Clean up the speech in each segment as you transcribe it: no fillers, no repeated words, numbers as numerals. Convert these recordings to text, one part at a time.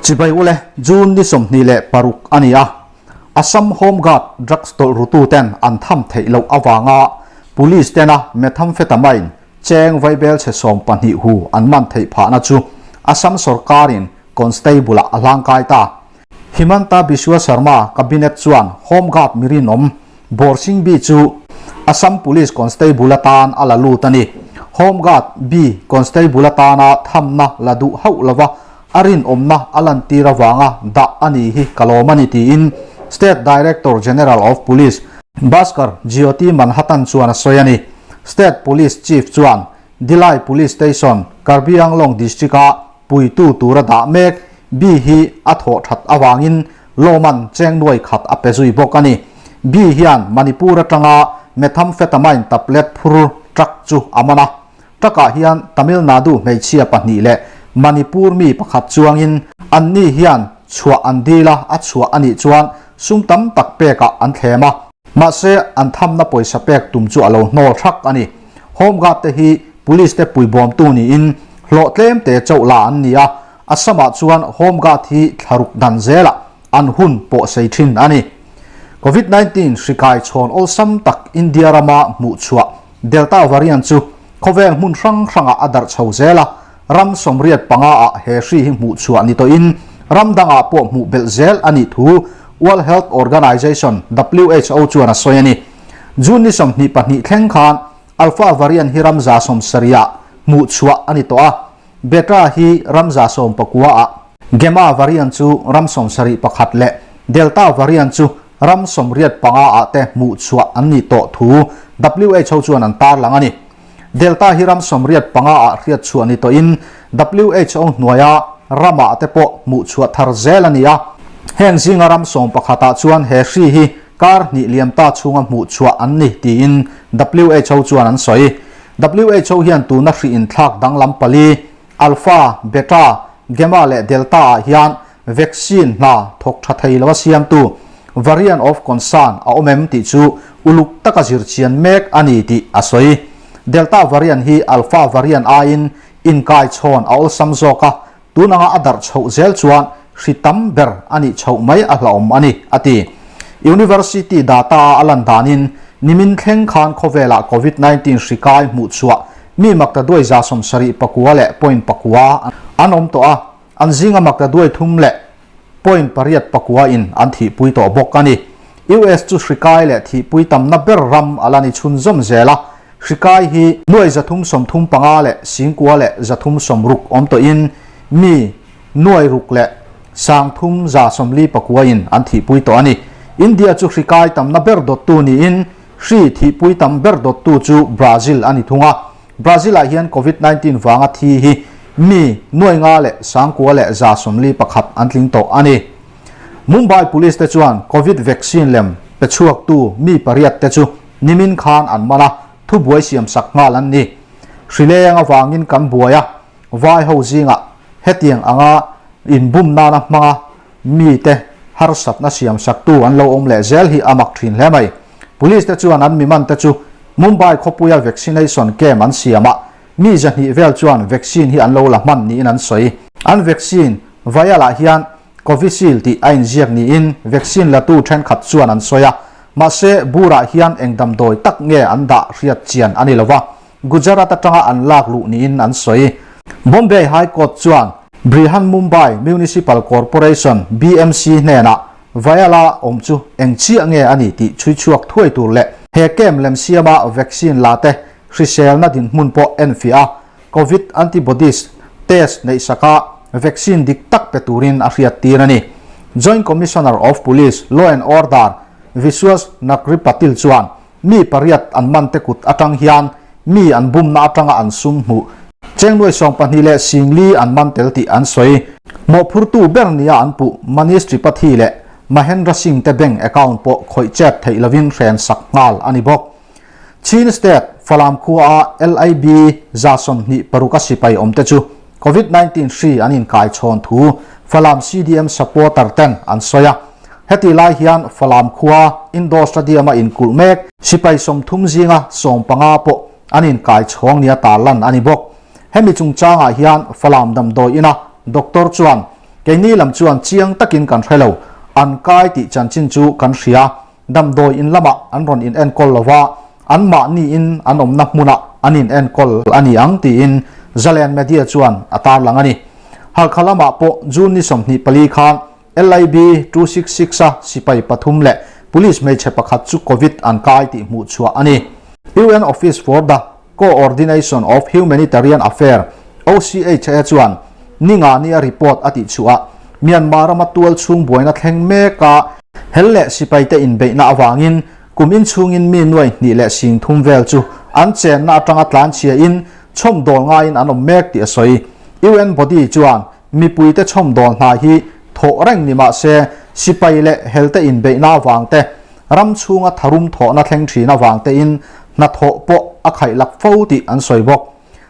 Chibai ule, June ni 26 a ni a, Assam Home Guard drugs tawlh rututen an tham theih loh avanga Police tena methamphetamine cheng vaibel chhe 12 hu an man theih phahna chu Assam sorkarin Constable-ah a hlangkai ta. Himanta Biswa Sarma Cabinet chuan Home Guard mirinawm Borsing B chu Assam Police Constable atan a la lut a ni. Home Guard B Constable atana thamna la duh hauh lova a rinawmna a lantir avanga dah a ni hi ka lawm a ni tiin State Director General of Police Bhaskar Jyoti Manhattan chuan a sawi a ni. State Police Chief chuan Dilai Police Station, Karbi Anglong District-a puitu tura dah mek B hi a thawh that avangin lawman cheng nuai khat a pe zui bawk a ni. B hian Manipur atanga methamphetamine tablet phur truck chu a man a. Truck-ah hian Tamil Nadu hmeichhia pahnih leh Manipur mi pakhat chuangin anni hian chhuah an dil a, a chhuah a nih chuan sum tam tak pekah an thlem a. Mahse, an thamna pawisa pek tum chu a lo hnawl thak a ni. Home Guard te hi Police te puibawmtu niin hlawh tlem te chauh la an ni a, Assam-ah chuan Home Guard hi thlaruk dan zelah an hun pawh sei thin a ni. Covid 19 hri kai chhawn awlsam tak India rama hmuh chhuah Delta variant chu khawvel hmun hrang hrangah a darh chho zel a, ram 85 ah he hri hi hmuh chhuah ni tawhin ram dangah pawh hmuh belh zel a nih thu World Health Organization, who, chuan a sawi a ni. June ni 22 thleng khan Alpha variant hi ram 70 ah hmuh chhuah a ni tawh a, Beta hi ram 19 ah, Gamma variant chu ram 71 leh Delta variant chu ram 85 ah te hmuh chhuah an nih tawh thu who chuan an tarlang a ni. Delta hi ram 85 ah hriat chhuah ni tawhin who hnuaia ramah te pawh hmuh chhuah thar zel a ni a. Heng zinga ram 11 ah chuan he hri hi kar hnih liam ta chhunga hmuh chhuah an ni tiin who chuan an sawi. Who hian tuna hri inthlak danglam pali, Alpha, Beta, Gamma leh Delta ah hian vaccine hna thawk tha thei lo a siamtu variant of concern a awm em tih chu uluk taka zir chian mek a ni tih a sawi. Delta variant hi Alpha variant aiin inkai chhawn a awlsam zawk a, tun anga a darh chhoh zel chuan hri tam ber a nih chhoh mai a hlauhawm a ni, a ti. University data-a a lan danin nimin thleng khan khawvelah Covid 19 hri kai hmuh chhuah mi makta duai 79 leh point pakua an awm tawh a, an zinga makta duai thum leh point pariat pakua in an thihpui tawh bawk a ni. US chu hri kai leh thihpui tamna ber ram a la ni chhunzawm zel a, hri kai hi nuai 335 leh singkua leh 360 awm tawhin mi nuai ruk leh sang thum 149 in an thihpui tawh a ni. India chu hri kai tamna ber dawttu niin hri thihpui tam ber dawttu chu Brazil a ni thung a. Brazil-ah hian Covid 19 vanga thi hi mi nuai nga leh sangkua leh 141 an tling tawh a ni. Mumbai Police te chuan Covid vaccine lem pe chhuaktu mi pariat te chu nimin khan an man a, thubuai siam sak nghal an ni. Hrileng avangin kan buai a, vai ho zingah hetiang anga inbum nana hmanga mite harsatna siam saktu an lo awm leh zel hi a mak thin hle mai. Police te chuan an miman te chu Mumbai khawpuia vaccination camp an siam a, mi 200 vel chuan vaccine hi an lo la hman niin an sawi. An vaccine vial-ah hian Covishield tih a inziak niin vaccine latu thenkhat chuan an sawi a, mahse burah hian eng damdawi tak nge an dah hriat chian a ni lo va, Gujarat atanga an lak luh niin an sawi. Bombay High Court chuan Brihanmumbai Municipal Corporation, BMC, hnenah vial-a awm chu eng chiah nge a ni tih chhui chhuak thuai tur leh he camp lem siama vaccine la te hriselna dinhmun pawh enfiah a, Covid antibodies test neih saka vaccine dik tak pe turin a hriat tir a ni. Joint Commissioner of Police, Law and Order, Vishwas Nagri Patil chuan mi pariat an man te kut atang hian mi an bumna atanga an sum hmuh cheng nuai 12 leh singli an man tel tih an sawi. Mawhphurtu ber nia an puh Manish Tripathi leh Mahendra Singh te bank account pawh khawih chet theih lovin hren sak nghal a ni bawk. Chin State, Falam khua a LIB 26 a sipai awm te chu Covid 19 hri an inkai chhawn thu Falam CDM supporter ten an sawi a. Heti lai hian Falam khua Indoor Stadium a inkulh mek sipai 30 zinga 15 pawh an inkai chhawng nia tarlan a ni bawk. Hemi chungchangah hian Falam damdawi ina doctor chuan. Keini lam chuan chiang takin kan hre lo. An kai tih chanchin chu kan hria. Damdawi in lamah an rawn in enkawl lo va, anmahniin an awmna hmunah an in enkawl a ni ang tiin Zalen Media chuan a tarlang a ni. Halkha lamah pawh June ni 24 khan LIB 266 a sipai pathum leh police hmeichhe pakhat chu Covid an kai tih hmuh chhuah a ni. UN Office for the Co-ordination of Humanitarian Affair, OCHA, chuan ninga nia report a tih chhuah Myanmar rama tual chhung buaina thleng meka hel leh sipaite inbeihna avangin kum inchhungin mi nuai hnih leh sing thum vel chu an chenna atanga tlanchhiain chhawmdawl ngaiin an awm mek tih a sawi. UN body chuan mipuite chhawmdawl hna hi thawh reng ni mah se sipai leh helte inbeihna avangte Ram chhunga tharum thawhna thleng thin avang tein hnathawh pawh a khaihlak fo tih an sawi bawk.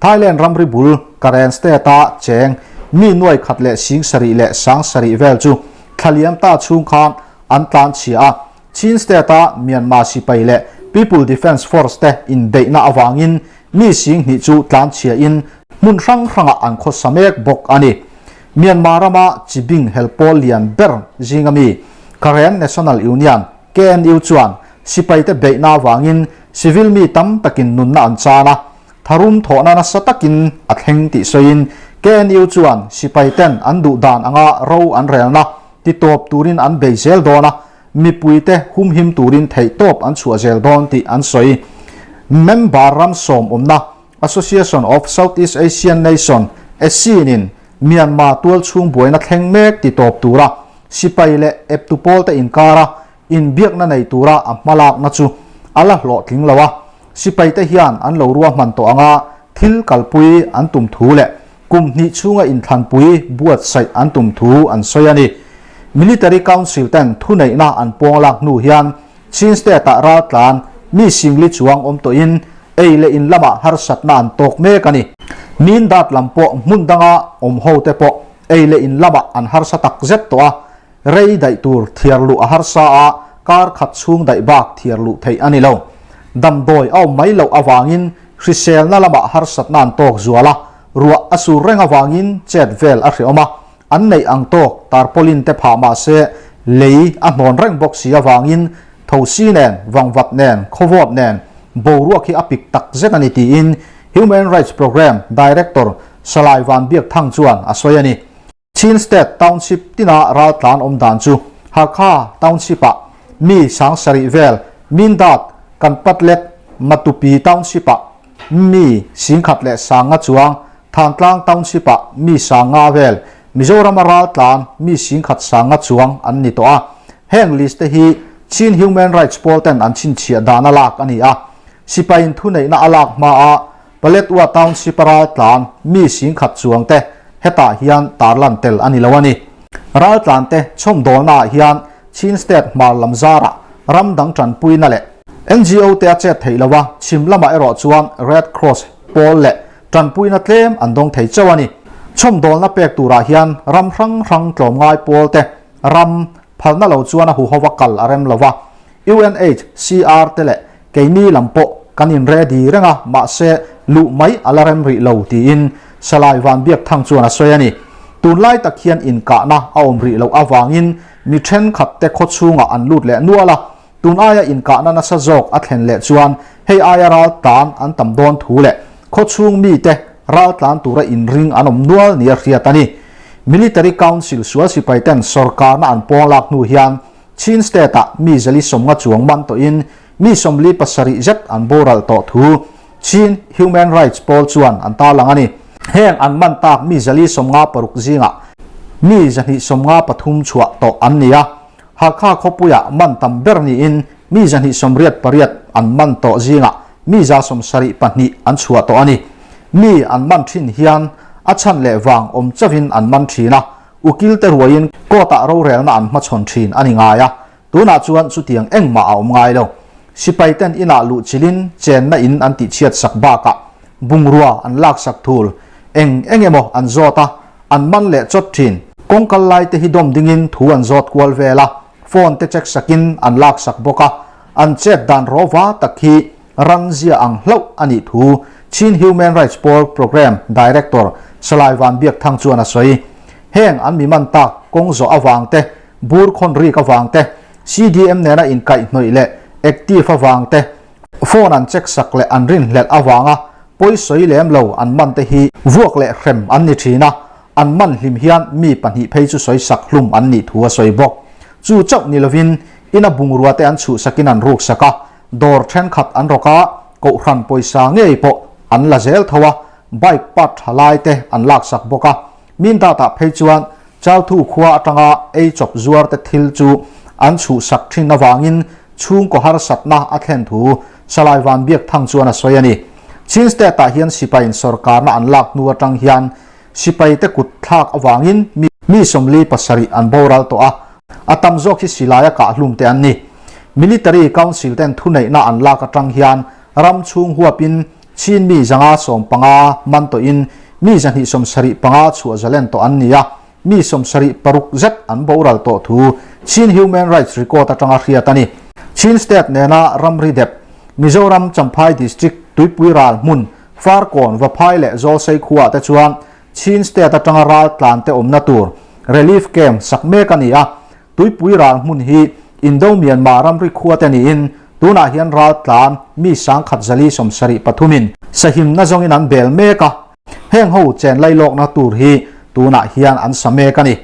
Thailand ramri bul Karen State-a cheng mi nuai khat leh sing sarih leh sang sarih vel chu thlaliam ta chhung khan an tlan chhia a. Chin State-a Myanmar sipai leh People Defence Force te inbeihna avangin mi sing hnih chu tlan chhiain hmun hrang hrangah an khawsa mek bawk a ni. Myanmar rama chibing hel pawl lian ber zinga mi Karen National Union, KNU, chuan sipaite beihna avangin civil mi tam takin nunna an chan a, tharum thawhna nasa takin a thleng tih sawiin KNU chuan sipaiten an duh dan anga ro an relna titawp turin an bei zel dawn a, mipuite humhim turin theihtawp an chhuah zel dawn tih an sawi. Member ram sawm awmna Association of Southeast Asian Nation, ASEAN, in Myanmar tualchhung buaina thleng mek ti tawp tura sipai leh eptu pawlte inkara inbiakna nei tura a hmalakna chu a la hlawhtling lo a, sipaite hian an lo ruahman tawh anga thil kalpui an tum thu leh kum hnih chhunga inthlanpui buatsaih an tum thu an sawi a ni. Military Council ten thuneihna an pawnglak hnu hian Chin State-ah raltlan mi singli chuang awm tawhin ei leh in lamah harsatna an tawk mek a ni. Mindat lam pawh hmun danga awm hote pawh ei leh in lamah an harsa tak zet tawh a, rei daih tur thiar luh a harsa a, kar khat chhung daih bak thiar luh theih a ni lo. Damdawi a awm mai loh avangin hriselna lamah harsatna an tawk zual a, ruah a sur reng avangin chet vel a hreawm a, An neih ang tawk tarpaulin te phah mah se lei a hnawn reng bawk si avangin thosi nen, vangvat nen, khawvawt nen boruak hi a pik tak zet a ni tiin Human Rights Programme Director Salai Van Biak Thang chuan a sawi a ni. Chin State Township tina raltlan awm dan chu Hakha Township-ah mi 7000 vel, Mindat, Kanpatlet, Matupi Township-ah mi 11,500 chuang, Thantlang Township-ah mi 50 vel, Mizorama raltlan mi 11,500 chuang an ni tawh a. Heng list te hi Chin Human Rights pawl ten an chhinchhiah dan a lak a ni a. Sipaiin thuneihna a lak hmaa Paletwa Township-a raltlan mi 10,000 chuang te hetah hian tarlan tel a ni lo a ni. Raltlan te chhawmdawlnaah hian Chin State hmar lam zarah ram dang tanpuina leh NGO te a chet theih lo a, chhim lamah erawh chuan Red Cross pawl leh Tanpuina tlem an dawng thei chauh a ni. Chhawmdawlna pek turah hian ram hrang hrang tlawmngai pawl te ram phalna lo chuan a huhova kal a rem lo va. UNHCR te leh keini lam pawh kan in ready reng a, mahse luh mai a la rem rih lo tiin Salai Van Biak Thang chuan a sawi a ni. Tunlai tak hian inkahna a awm rih loh avangin mi thenkhat te khawchhungah an lut leh nual a, Tun aia inkahna nasa zawk a thlen leh chuan hei aia ral tlan an tam dawn thu leh khawchhung mite ral tlan tura inring an awm nual nia hriat a ni. Military Council sual sipaiten sawrkarna an pawng lak hnu hian Chin State-ah mi 150 chuang man tawhin mi 47 zet an boral tawh thu Chin Human Rights pawl chuan an tarlang a ni. Heng an man tak mi 156 zingah mi 253 chhuah tawh an ni a. Hakha khawpuiah man tam ber niin mi 288 an man tawh zingah mi 72 an chhuah tawh a ni. Mi an man thin hian a chhan leh vang awm chauhin an man thin a, ukil te ruaiin court-ah rorelna an hmachhawn thin a ni ngai a, tunah chuan chutiang engmah a awm ngai lo. Sipai ten inah luh chilin chenna in an tihchhiat sak bakah bungrua an laksak thul eng eng emaw an zawt a, an man leh chawt thin. Kawng kal lai te hi dawm dingin thu an zawt kual vel a, phone te check sakin an lak sak bawk a, an chet dan rawva tak hi ran zia ang hlauh a nih thu Chin Human Rights Pawl Programme Director Salai Van Biak Thang chuan a sawi. Heng an mi man tak kawng zawh avang te, bur khawn rik avang te, CDM nena inkaihhnawih leh active avang te, phone an check sak leh an rinhlelh avanga pawisawi lem lo an man te hi vuak leh hrem an ni thin a, an man hlim hian mi pahnih phei chu sawisak hlum an nih thu a sawi bawk. Chu chauh ni lovin ina bungrua te an chhuhsakin an ruksak a, dawr thenkhat an rawk a, kohhran pawisa ngei pawh an la zel tho a, bike part tha lai te an laksak bawk a. Mindat-ah phei chuan Chauthu khua atanga ei chawp zuar te thil chu an chhuhsak thin avangin chhungkaw harsatna a thlen thu Salai Van Biak Thang chuan a sawi a ni. Chin State-ah hian sipaiin sawrkarna an lak hnu atang hian sipaite kut thlak avangin mi 47 an boral tawh a, a tam zawk hi silaia kahhlum te an ni. Military Council ten thuneihna an lak atang hian ram chhung huapin Chin mi 115 man tawhin mi 275 chhuah zalen tawh an ni a, mi 76 zet an boral tawh thu Chin Human Rights Record atanga hriat a ni. Chin State nena ramri dep, Mizoram Champhai District Tuipui ral hmun, Farkawn, Vaphai leh Zawlsei khuaah te chuan Chin State atanga ral tlan te awmna tur Relief Camp sak mek a ni a, Tuipui ral hmun hi Indo-Myanmar ramri khua te niin tunah hian ral tlan mi 1173 in sahimna zawngin an bel mek a, heng ho chen lailawkna tur hi tunah hian an sa mek a ni.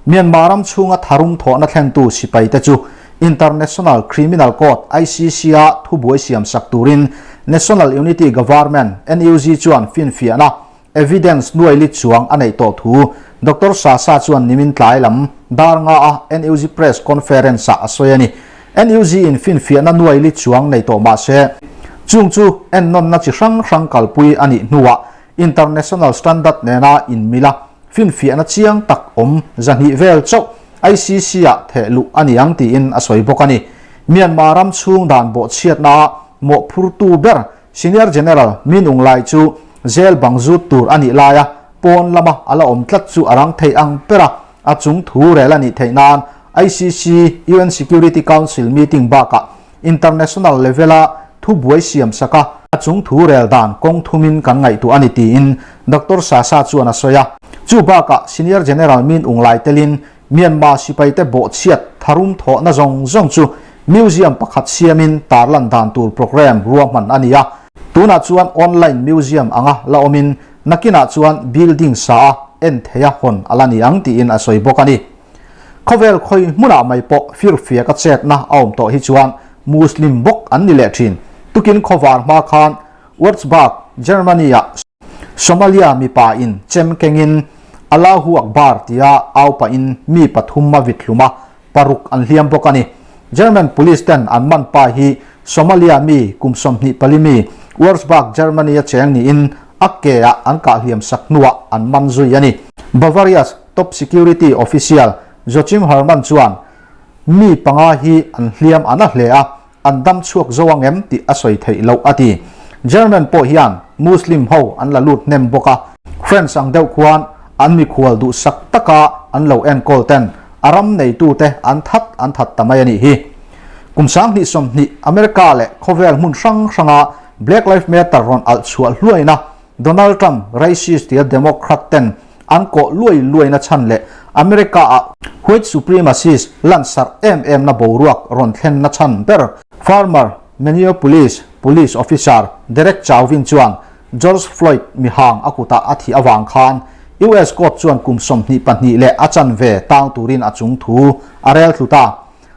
Myanmar ram chhunga tharum thawhna thlentu sipai te chu International Criminal Court, ICC, a thubuai siam sak turin National Unity Government, NUG, chuan finfiahna Evidence nuai lit chuang a neih tawh thu Doctor Sasa chuan nimin tlai lam dar nga a NUG Press Conference ah a sawi a ni. NUG in finfiahna nuai lit chuang nei tawh mah se, chung chu ennawnna chi hrang hrang kalpui a nih hnuah International Standard nena inmila finfiahna chiang tak awm 200 vel chauh ICC ah theh luh a ni ang tiin a sawi bawk a ni. Myanmar ram chhung dan bawhchhiatna ah mawhphurtu ber Senior General Min Aung Hlaing chu jail bang zut tur a nih laia pawn lama a la awm tlat chu a rang thei ang ber a, a chung thu rel a nih theih nan ICC, UN Security Council meeting bakah international level-a thubuai siam sak a, a chung thu rel dan kawng thumin kan ngaihtuah a ni tiin Doctor Sasa chuan a sawi a. Chu bakah Senior General Min Aung Hlaing telin Myanmar sipaite bawhchhiat tharum thawhna zawng zawng chu museum pakhat siamin tarlan dan tur programme ruahman a ni a. Tunah chuan online museum anga la awmin nakinah chuan building sa a en theia hawn a la ni ang tiin a sawi bawk a ni. Khawvel khawi hmunah mai pawh firfiak a chetna a awm tawh hi chuan Muslim bawk an ni leh thin. Tukin khawvar hma khan Wurzburg, Germany-ah Somalia mipa in chem kengin Allahu Akbar tia au pahin mi pathum a vit hlum a, paruk an hliam bawk a ni. German police ten an man pa hi Somalia mi kum 24 mi Wurzburg, Germany a cheng niin a ke ah an kah hliam sak hnuah an man zui a ni. Bavaria's top security official Joachim Herrmann chuan mi panga hi an hliam an a hle a, An dam chhuak zo ang em tih a sawi theih loh a ti. German pawh hian Muslim ho an la lut hnem bawk a, French ang deuh khuan an mikhual duhsak taka an lo enkawl ten a ram neitute an that an that ta mai a nih hi. Kum 2020 America leh khawvel hmun hrang hranga Black Lives Matter rawn alh chhuah hluaina Donald Trump racist tia Democrat ten an kawh luai luaina chhan leh America ah white supremacist lansarh em em na boruak rawn thlen na chhan ber Farmer Minneapolis Police Officer Derek Chauvin chuan George Floyd mihang a kutah a thih avang khan US court chuan kum 22 leh a chanve tang turin a chung thu a rel thlu ta.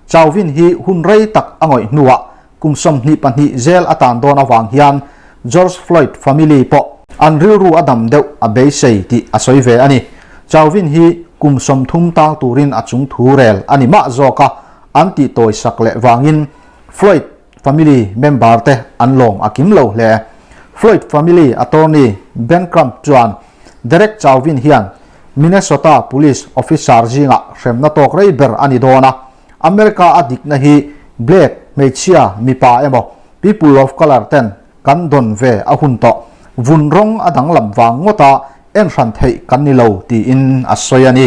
Chauvin hi hun rei tak a ngawih hnuah Kum 22 zel a tan dawn avang hian George Floyd family pawh an rilru a dam deuh a beisei tih a sawi ve a ni. Chauvin hi kum 30 tang turin a chung thu rel a ni mah zawk a, an tih tawi sak leh vangin Floyd family member te an lawm a kim lo hle. Floyd family attorney Ben Crump chuan Derek Chauvin hian Minnesota police officer zingah hremna tawk rei ber a ni dawn a, America a dikna hi Black, hmeichhia, mipa emaw people of colour ten kan dawn ve a hun tawh. Vun rawng a danglam vang ngawta en hran theih kan ni lo tiin a sawi a ni.